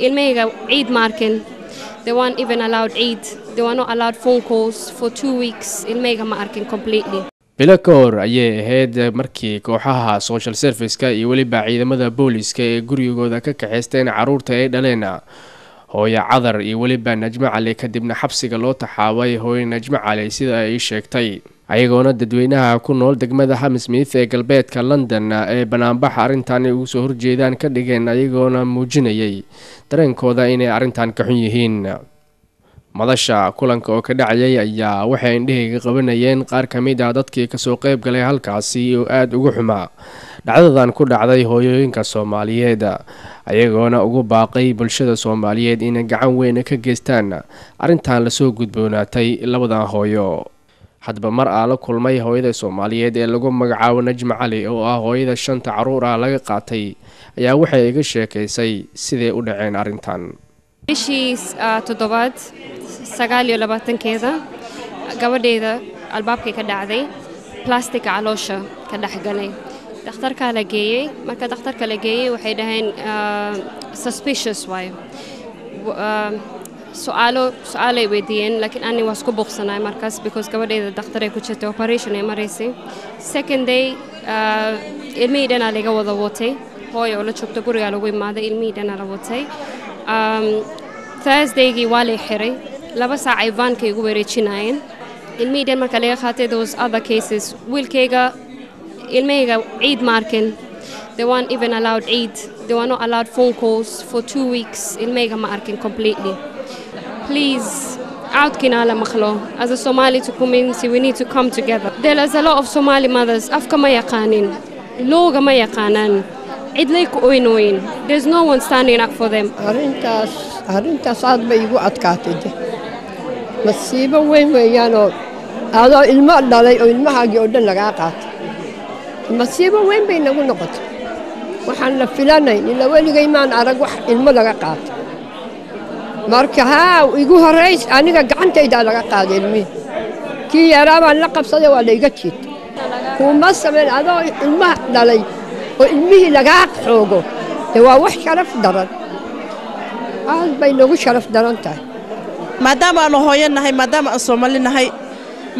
Ilmahayga ciid ma arkin. They weren't even allowed Eid. They were not allowed phone calls for 2 weeks. Ilmahayga ma arkin completely. Bilo ka hor ayay ahayd markii kooxaha social service-ka iyo weliba ciidamada booliska ee gurigooda ka kaxaysteen caruurta ay dhaleen hooyo Cadar iyo weliba Najmo Cali, kadibna xabsiga loo taxaabay hooyo Najmo Cali, sida ay sheegtay, ayagoona dadweynaha ku nool degmada Hammersmith ee galbeedka London ee banaanbaxa arrintan ugu soo horjeedaan ka dhigeen, ayagoona muujinayay dareenkooda inay arrintan ka xun yihiin. Madasha kulanka oo ka dhacayay ayaa waxay indhahayga qabanayeen qaar ka mid ah dadkii kasoo qeyb galay halkaasi oo aada ugu xumaa dhacdadan ku dhacday hooyooyinka Soomaaliyeed, ayagoona ugu baaqay bulshada Soomaaliyeed inay gacan weyn ka geystaan arrintan lasoo gudboonaatay labadan hooyo. Hadba mar aa la kulmay hooyada Soomaaliyeed ee lagu magacaabo Najma Cali, oo ah hooyada shanta caruur ah laga qaatay, ayaa waxay iga sheekaysay siday u dhaceen arrintan. Bishii toddobaad 29-keeda gabadheyda albaabkay ka dhacday, plastica caloosha ka dhex galay. Dhakhtarkaa la geeyey. Marka dhakhtarka la geeyey, waxay dhaheen suspicious waayo. Su-aalo su-aalay weydiiyeen, laakiin ani waa isku buuqsanaay markaas because gabadheyda dhakhtaray ku jirtay, operation ay maraysay. Second day ilmihii dhanaa laga wada watay. Hooyo oo la joogto gurigaa lagu imaaday, ilmihii dhanaa la watay. Thursdaygii waa lay xiray, 2 saac ay vanka igu wareejinayeen. Ilmihii dhan marka laga qaatay, there was other cases. Wiilkayga, ilmahayga ciid ma arkin. They weren't even allowed Eid. They were not allowed phone calls for 2 weeks. Ilmahayga ma arkin completely. Please, codkiina la maqlo. As a Somali to community, we need to come together. There is a lot of Somali mothers afka ma yaqaanin, looga ma yaqaanaan, cidlay ku oynooyin. There's no one standing up for them. Arrintaas aad bay igu adkaatay. De masiibo weyn weeyaanoo adoo ilmo dhalay oo ilmahaagii oo dhan lagaa qaatay, masiibo weyn bay nagu noqotay. Waxaan la filanayn ila weligay maan arag wax ilmo laga qaatay. Marka haa, igu horrays aniga gacantaydaa laga qaaday ilmihii. Kii yaraa baan la qabsaday, waa la iga jiitay. Kuma samayn adoo ilmaha dhalay oo ilmihii lagaa xoogo. Dee waa wax sharaf daran, aad bay nagu sharaf daran tahay. Maadaama aanu hooyo nahay, maadaama aan Soomaali nahay,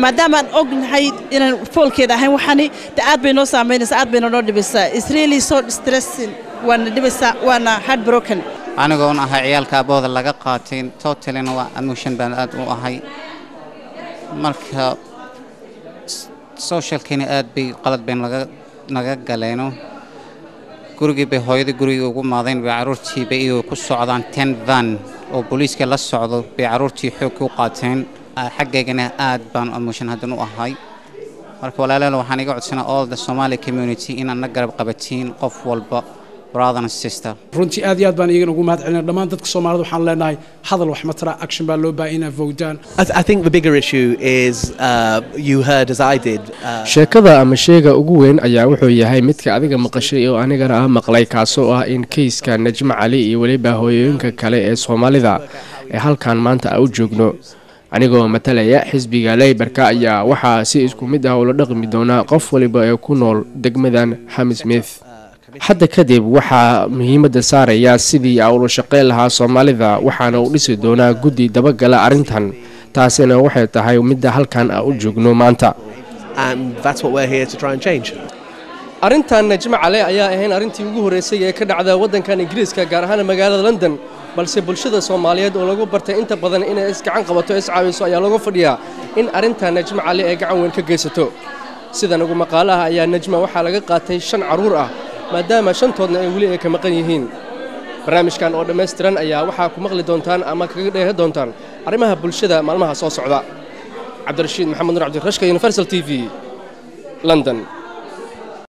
maadaama aan og nahay inaan foolkeeda ahayn, waxani de aad bay noo saamaynaysaa, aad bayna noo dhibaysaa. Is really so distressing. Waana dhibaysaa, waana heartbroken. Anigoon ahay ciyaalka abooda laga qaatay, totalina waa emotion baan aad u ahay. Marka socialkiina aad bay qalad bay naga galeeno. Gurigii bay hooyadii gurigii ugu maadeen bay carruurtii bay iyagoo ku socdaan 10 van oo booliiska la socdo bay carruurtii xoogkii u qaateen. Xaggaygana aad baan emotion haddan u ahay. Marka walaalayaal, waxaan iga codsanaa all the Somali community inaad na garab qabatiin, qof walba, brother and sister. Runtii aad iyo aad baan iyagana ugu mahad celinaa dhammaan dadka Soomaalida. Waxaan leenahay hadal wax ma tara, action baa loo baahan inaa vote-daan. I think the bigger issue is you heard as I did. Sheekada ama sheega ugu weyn ayaa wuxuu yahay midka adiga maqashay oo anigana ah maqlay, kaasoo ah in kayska Najmo Cali iyo weliba hooyooyinka kale ee Soomaalida ee halkan maanta a u joogno, anigoo matalaya xisbiga Labour-ka, ayaa waxaa si isku mid ah ula dhaqmi doonaa qof waliba ee ku nool degmadan Hammersmith. Hadda kadib waxaa muhiimadda saaraya sidii a ula shaqeyn lahaa Soomaalida, waxaana uu dhisi doonaa guddi dabagala arrintan. Taasina waxay tahay midda halkan a u joogno maanta. And that's what we're here to try and change. Arrintan Najmo Cali ayaa ahayn arrintii ugu horreysay ee ka dhacda waddankan Ingiriiska, gaar ahaan magaalada London, balse bulshada Soomaaliyeed oo lagu bartay inta badan inay isgacan qabato, iscaawiso, ayaa looga fadhiyaa in arrintan Najmo Cali ay gacan weyn ka geysato. Sidan ugu maqaalaha ayaa Najma waxaa laga qaatay shan carruur ah, maadaama shantoodna ay weli ay ka maqan yihiin. Barnaamijkan oo dhammaystiran ayaa waxaa ku maqli doontaan ama kaga dheehan doontaan arrimaha bulshada maalmaha soo socda. Cabdirashiid Maxamed Nur Cabdirashka, Universal TV, London.